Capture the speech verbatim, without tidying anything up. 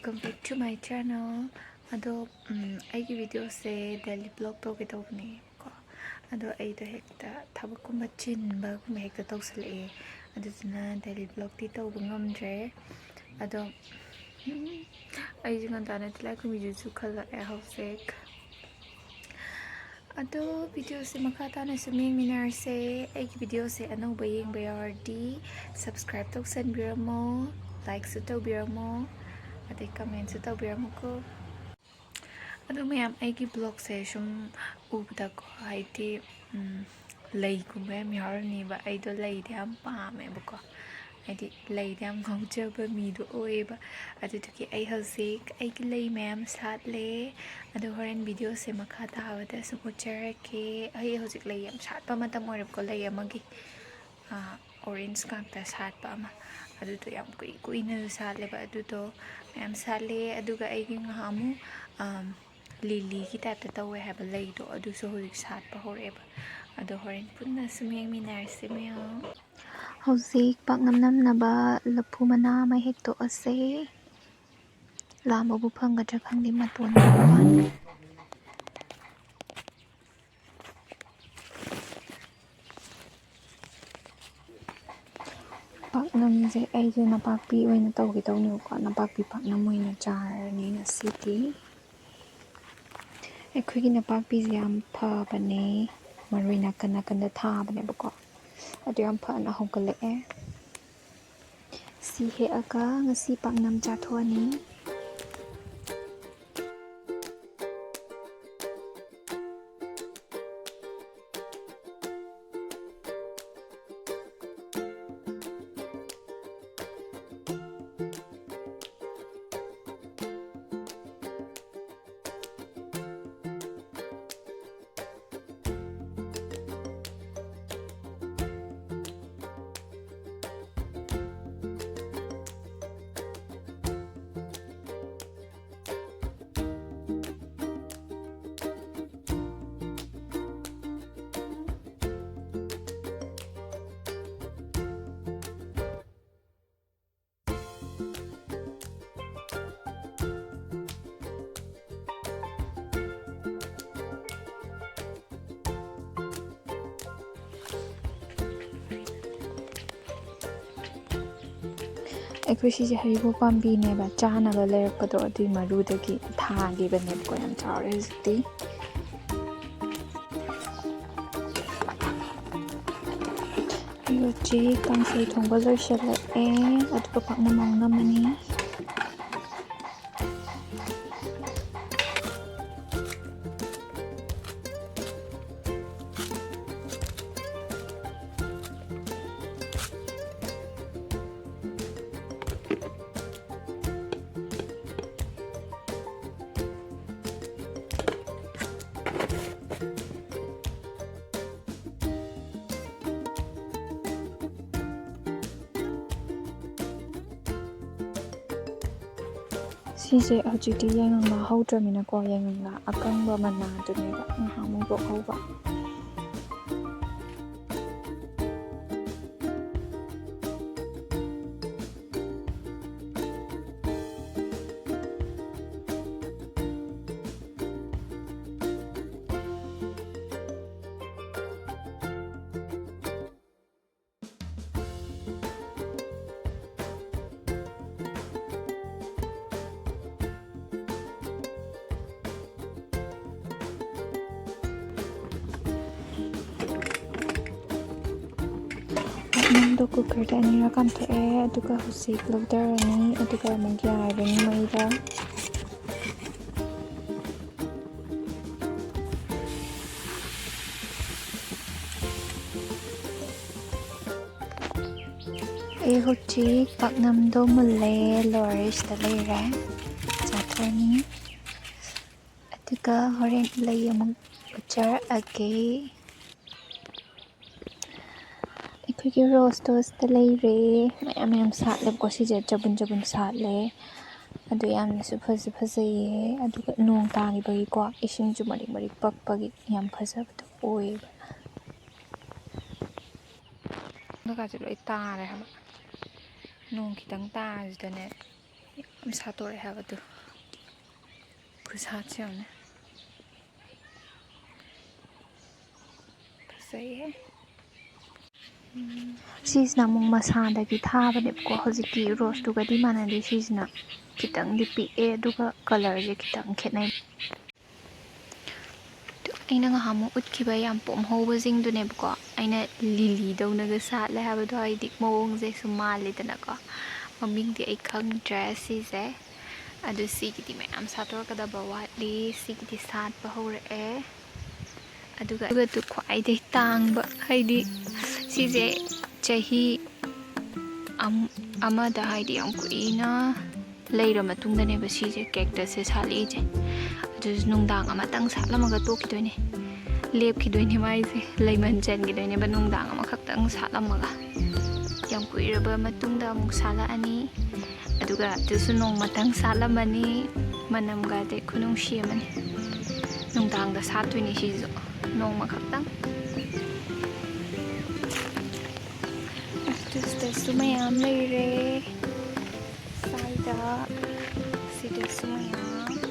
Welcome back to my channel. ꯑꯗꯣ ꯎꯝ, ꯑꯩꯒꯤ videoꯁꯦ daily vlog ꯇꯧꯒꯦ ꯇꯧꯕꯅꯦꯀꯣ꯫ ꯑꯗꯣ ꯑꯩꯗꯣ ꯍꯦꯛꯇ ꯊꯕꯛꯀꯨꯝꯕ ꯆꯤꯟꯕꯒꯨꯝꯕ ꯍꯦꯛꯇ ꯇꯧꯁꯜꯂꯛꯑꯦ꯫ ꯑꯗꯨꯗꯨꯅ daily vlogꯇꯤ ꯇꯧꯕ ꯉꯝꯗ꯭ꯔꯦ꯫ ꯑꯗꯣ ꯎꯝ, ꯑꯩꯁꯦ ꯉꯟꯇꯥꯅ ꯇꯤꯜꯂꯥꯏꯈꯨꯝꯕꯤꯁꯨ ꯆꯨꯈꯠꯂꯛꯑꯦ ꯍꯧꯖꯤꯛ꯫ ꯑꯗꯣ videoꯁꯦ ꯃꯈꯥ ꯇꯥꯅ ꯁꯨꯝ ꯌꯦꯡꯃꯤꯟꯅꯔꯁꯦ꯫ ꯑꯩꯒꯤ videoꯁꯦ ꯑꯅꯧꯕ ꯌꯦꯡꯕ ꯌꯥꯎꯔꯗꯤ subscribe ꯇꯧꯁꯟꯕꯤꯔꯝꯃꯣ, likeꯁꯨ ꯇꯧꯕꯤꯔꯝꯃꯣ, ꯑꯗꯩ commentꯁꯨ ꯇꯧꯕꯤꯔꯝꯃꯨꯀꯣ꯫ ꯑꯗꯣ ꯃꯌꯥꯝ, ꯑꯩꯒꯤ vlogꯁꯦ ꯁꯨꯝ ꯎꯕꯗꯀꯣ, ꯍꯥꯏꯗꯤ ꯎꯝ, ꯂꯩꯒꯨꯝꯕ ꯌꯥꯝ ꯌꯥꯎꯔꯝꯅꯦꯕ꯫ ꯑꯩꯗꯣ ꯂꯩꯗꯤ ꯌꯥꯝ ꯄꯥꯝꯃꯦꯕꯀꯣ, ꯍꯥꯏꯗꯤ ꯂꯩꯗ ꯌꯥꯝ ꯉꯥꯎꯖꯕ ꯃꯤꯗꯣ ꯑꯣꯏꯌꯦꯕ꯫ ꯑꯗꯨꯗꯨꯒꯤ ꯑꯩ ꯍꯧꯖꯤꯛ ꯑꯩꯒꯤ ꯂꯩ ꯃꯌꯥꯝ ꯁꯥꯠꯂꯦ꯫ ꯑꯗꯣ ꯍꯣꯔꯦꯟ videoꯁꯦ ꯃꯈꯥ ꯇꯥꯕꯗ ꯁꯨꯝ ꯎꯠꯆꯔꯛꯀꯦ꯫ ꯑꯩ ꯍꯧꯖꯤꯛ ꯂꯩ ꯌꯥꯝ ꯁꯥꯠꯄ ꯃꯇꯝ ꯑꯣꯏꯔꯦꯕꯀꯣ, ꯂꯩ ꯑꯃꯒꯤ ꯑꯥ, orange ꯉꯥꯛꯇ ꯁꯥꯠꯄ ꯑꯃ꯫ ꯑꯗꯨꯗꯣ ꯌꯥꯝ ꯀꯨꯏ ꯀꯨꯏꯅꯁꯨ ꯁꯥꯠꯂꯦꯕ꯫ ꯑꯗꯨꯗꯣ ꯃꯌꯥꯝ ꯁꯥꯠꯂꯦ꯫ ꯑꯗꯨꯒ ꯑꯩꯒꯤ ꯉꯍꯥꯟꯃꯨꯛ ꯑꯝ, lilyꯒꯤ typeꯇ ꯇꯧꯋꯦ ꯍꯥꯏꯕ ꯂꯩꯗꯣ, ꯑꯗꯨꯁꯨ ꯍꯧꯖꯤꯛ ꯁꯥꯠꯄ ꯍꯧꯔꯛꯑꯦꯕ꯫ ꯑꯗꯣ ꯍꯣꯔꯦꯟ ꯄꯨꯟꯅ ꯁꯨꯝ ꯌꯦꯡꯃꯤꯟꯅꯔꯁꯤ ꯃꯌꯥꯝ꯫ ꯍꯧꯖꯤꯛ ꯄꯥꯛꯅꯝ ꯅꯝꯅꯕ ꯂꯐꯨ ꯃꯅꯥ ꯑꯃ ꯍꯦꯛꯇꯣꯛꯑꯁꯦ꯫ ꯂꯥꯝꯕꯕꯨ ꯐꯪꯒꯗ꯭ꯔꯥ ꯈꯪꯗꯦ, ꯃꯇꯣꯟ ꯃꯇꯣꯟ꯫ ꯄꯥꯛꯅꯝꯁꯦ ꯑꯩꯁꯦ ꯅꯄꯥꯛꯄꯤ ꯑꯣꯏꯅ ꯇꯧꯒꯦ ꯇꯧꯅꯦꯕꯀꯣ, ꯅꯄꯥꯛꯄꯤ ꯄꯥꯛꯅꯝ ꯑꯣꯏꯅ ꯆꯥꯔꯅꯤ ꯉꯁꯤꯗꯤ꯫ ꯑꯩꯈꯣꯏꯒꯤ ꯅꯄꯥꯛꯄꯤꯁꯦ ꯌꯥꯝ ꯐꯕꯅꯦ, ꯃꯔꯣꯏ ꯅꯥꯀꯟ ꯅꯥꯀꯟꯗ ꯊꯥꯕꯅꯦꯕꯀꯣ, ꯑꯗꯨ ꯌꯥꯝ ꯐꯅ ꯍꯧꯒꯠꯂꯛꯑꯦ꯫ ꯁꯤ ꯍꯦꯛꯑꯒ ꯉꯁꯤ ꯄꯥꯛꯅꯝ ꯆꯥꯊꯣꯛꯑꯅꯤ꯫ ꯑꯩꯈꯣꯏ ꯁꯤꯁꯦ ꯍꯩꯔꯤꯕꯣꯞ ꯄꯥꯝꯕꯤꯅꯦꯕ, ꯆꯥꯅꯕ ꯂꯩꯔꯛꯄꯗꯣ ꯑꯗꯨꯏ ꯃꯔꯨꯗꯒꯤ ꯊꯥꯈꯤꯕꯅꯦꯕꯀꯣ꯫ ꯌꯥꯝ ꯆꯥꯎꯔꯦ ꯍꯧꯖꯤꯛꯇꯤ꯫ ꯑꯩ ꯍꯧꯖꯤꯛ ꯀꯥꯡꯁꯣꯏ ꯊꯣꯡꯕ ꯂꯣꯏꯁꯤꯜꯂꯛꯑꯦ, ꯑꯗꯨꯒ ꯄꯥꯛꯅꯝ ꯑꯃꯨꯛ ꯅꯝꯃꯅꯤ꯫ ꯁꯤꯁꯦ ꯍꯧꯖꯤꯛꯇꯤ ꯌꯥꯏꯉꯪꯂꯥ ꯍꯧꯗ꯭ꯔꯃꯤꯅꯀꯣ, ꯌꯥꯏꯉꯪꯂꯥ ꯑꯀꯪꯕ ꯃꯅꯥꯗꯨꯅꯦꯕ ꯉꯍꯥꯟꯃꯨꯛ ꯂꯣꯛꯍꯧꯕ꯫ ꯄꯥꯛꯅꯝꯗꯣ ꯀꯨꯀꯔꯗ ꯑꯅꯤꯔꯛ ꯀꯥꯝꯊꯣꯛꯑꯦ, ꯑꯗꯨꯒ ꯍꯧꯖꯤꯛ ꯂꯧꯊꯔꯅꯤ, ꯑꯗꯨꯒ ꯑꯃꯨꯛ ꯌꯥꯏꯔꯅꯤ ꯃꯩꯗ꯫ ꯑꯩ ꯍꯧꯖꯤꯛ ꯄꯥꯛꯅꯝꯗꯣ ꯃꯨꯜꯂꯦ, ꯂꯣꯏꯔꯦ, ꯁꯤꯗ ꯂꯩꯔꯦ, ꯆꯥꯊꯣꯛꯑꯅꯤ꯫ ꯑꯗꯨꯒ ꯍꯣꯔꯦꯟ ꯂꯩ ꯑꯃꯨꯛ ꯎꯠꯆꯔꯛꯑꯒꯦ꯫ ꯑꯩꯈꯣꯏꯒꯤ ꯔꯣꯁꯇꯣ ꯁꯤꯗ ꯂꯩꯔꯦ꯫ ꯃꯌꯥꯝ ꯃꯌꯥꯝ ꯁꯥꯠꯂꯦꯕꯀꯣ꯫ ꯁꯤꯁꯦ ꯆꯕꯨꯟ ꯆꯕꯨꯟ ꯁꯥꯠꯂꯦ꯫ ꯑꯗꯨ ꯌꯥꯝꯅꯁꯨ ꯐꯖ ꯐꯖꯩꯌꯦ꯫ ꯑꯗꯨꯒ ꯅꯣꯡ ꯇꯥꯈꯤꯕꯒꯤꯀꯣ, ꯏꯁꯤꯡꯁꯨ ꯃꯔꯤꯛ ꯃꯔꯤꯛ ꯄꯛꯄꯒꯤ ꯌꯥꯝ ꯐꯖꯕꯗꯣ ꯑꯣꯏꯌꯦꯕ꯫ ꯍꯟꯗꯛꯀꯥꯁꯦ ꯂꯣꯏ ꯇꯥꯔꯦ ꯍꯥꯏꯕ꯫ ꯅꯣꯡ ꯈꯤꯇꯪ ꯇꯥꯕꯁꯤꯗꯅꯦ ꯌꯥꯝ ꯁꯥꯠꯇꯣꯔꯛꯑꯦ ꯍꯥꯏꯕ꯫ ꯑꯗꯨ ꯈꯨꯁꯥꯠꯁꯦ ꯌꯦꯡꯉꯨꯅꯦ꯫ ꯐꯖꯩꯍꯦ꯫ ꯁꯤꯁꯤꯅ ꯑꯃꯨꯛ ꯃꯁꯥꯗꯒꯤ ꯊꯥꯕꯅꯦꯕꯀꯣ꯫ ꯍꯧꯖꯤꯛꯀꯤ ꯔꯣꯁꯇꯨꯒꯗꯤ ꯃꯥꯟꯅꯗꯦ꯫ ꯁꯤꯁꯤꯅ ꯈꯤꯇꯪꯗꯤ ꯄꯤꯛꯑꯦ, ꯑꯗꯨꯒ ꯀꯂꯔꯁꯦ ꯈꯤꯇꯪ ꯈꯦꯠꯅꯩ꯫ ꯑꯩꯅ ꯉꯍꯥꯟꯃꯨꯛ ꯎꯠꯈꯤꯕ ꯌꯥꯝ ꯄꯣꯝꯍꯧꯕꯁꯤꯡꯗꯨꯅꯦꯕꯀꯣ꯫ ꯑꯩꯅ ꯂꯤꯂꯤꯗꯧꯅꯒ ꯁꯥꯠꯂꯦ ꯍꯥꯏꯕꯗꯣ, ꯍꯥꯏꯗꯤ ꯃꯑꯣꯡꯁꯦ ꯁꯨꯝ ꯃꯥꯜꯂꯤꯗꯅꯀꯣ꯫ ꯃꯃꯤꯡꯗꯤ ꯑꯩ ꯈꯪꯗ꯭ꯔꯦ ꯁꯤꯁꯦ꯫ ꯑꯗꯨ ꯁꯤꯒꯤꯗꯤ ꯃꯌꯥꯝ ꯁꯥꯠꯇꯣꯔꯛꯀꯗꯕ ꯋꯥꯠꯂꯤ꯫ ꯁꯤꯒꯤꯗꯤ ꯁꯥꯠꯄ ꯍꯧꯔꯛꯑꯦ꯫ ꯑꯗꯨꯒ, ꯑꯗꯨꯒ ꯈ꯭ꯋꯥꯏꯗꯒꯤ ꯇꯥꯡꯕ, ꯍꯥꯏꯗꯤ ꯁꯤꯁꯦ ꯆꯍꯤ ꯑꯝ-, ꯑꯃꯗ, ꯍꯥꯏꯗꯤ ꯌꯥꯝ ꯀꯨꯏꯅ ꯂꯩꯔ ꯃꯇꯨꯡꯗꯅꯦꯕ ꯁꯤꯁꯦ, ꯀꯦꯛꯇꯁꯁꯦ ꯁꯥꯠꯂꯛꯏꯁꯦ꯫ ꯑꯗꯨꯁꯨ ꯅꯨꯡꯗꯥꯡ ꯑꯃꯇꯪ ꯁꯥꯠꯂꯝꯃꯒ ꯇꯣꯛꯈꯤꯗꯣꯏꯅꯦ, ꯂꯦꯞꯈꯤꯗꯣꯏꯅꯦ ꯃꯥꯏꯁꯦ, ꯂꯩꯃꯟ ꯆꯟꯈꯤꯗꯣꯏꯅꯦꯕ ꯅꯨꯡꯗꯥꯡ ꯑꯃꯈꯛꯇꯪ ꯁꯥꯠꯂꯝꯃꯒ꯫ ꯌꯥꯝ ꯀꯨꯏꯔꯕ ꯃꯇꯨꯡꯗ ꯑꯃꯨꯛ ꯁꯥꯠꯂꯛꯑꯅꯤ꯫ ꯑꯗꯨꯒ ꯑꯗꯨꯁꯨ ꯅꯣꯡꯃꯇꯪ ꯁꯥꯠꯂꯝꯃꯅꯤ꯫ ꯃꯅꯝꯒꯗꯤ ꯈꯨꯅꯨꯡꯁꯤ ꯑꯃꯅꯤ꯫ ꯅꯨꯡꯗꯥꯡꯗ ꯁꯥꯠꯇꯣꯏꯅꯤ ꯁꯤꯁꯨ, ꯅꯣꯡꯃ ꯈꯛꯇꯪ꯫ ꯑꯗꯨꯗꯁꯨ ꯃꯌꯥꯝ ꯂꯩꯔꯦ ꯁ꯭ꯋꯥꯏꯗ꯫ ꯁꯤꯗꯁꯨ ꯃꯌꯥꯝ꯫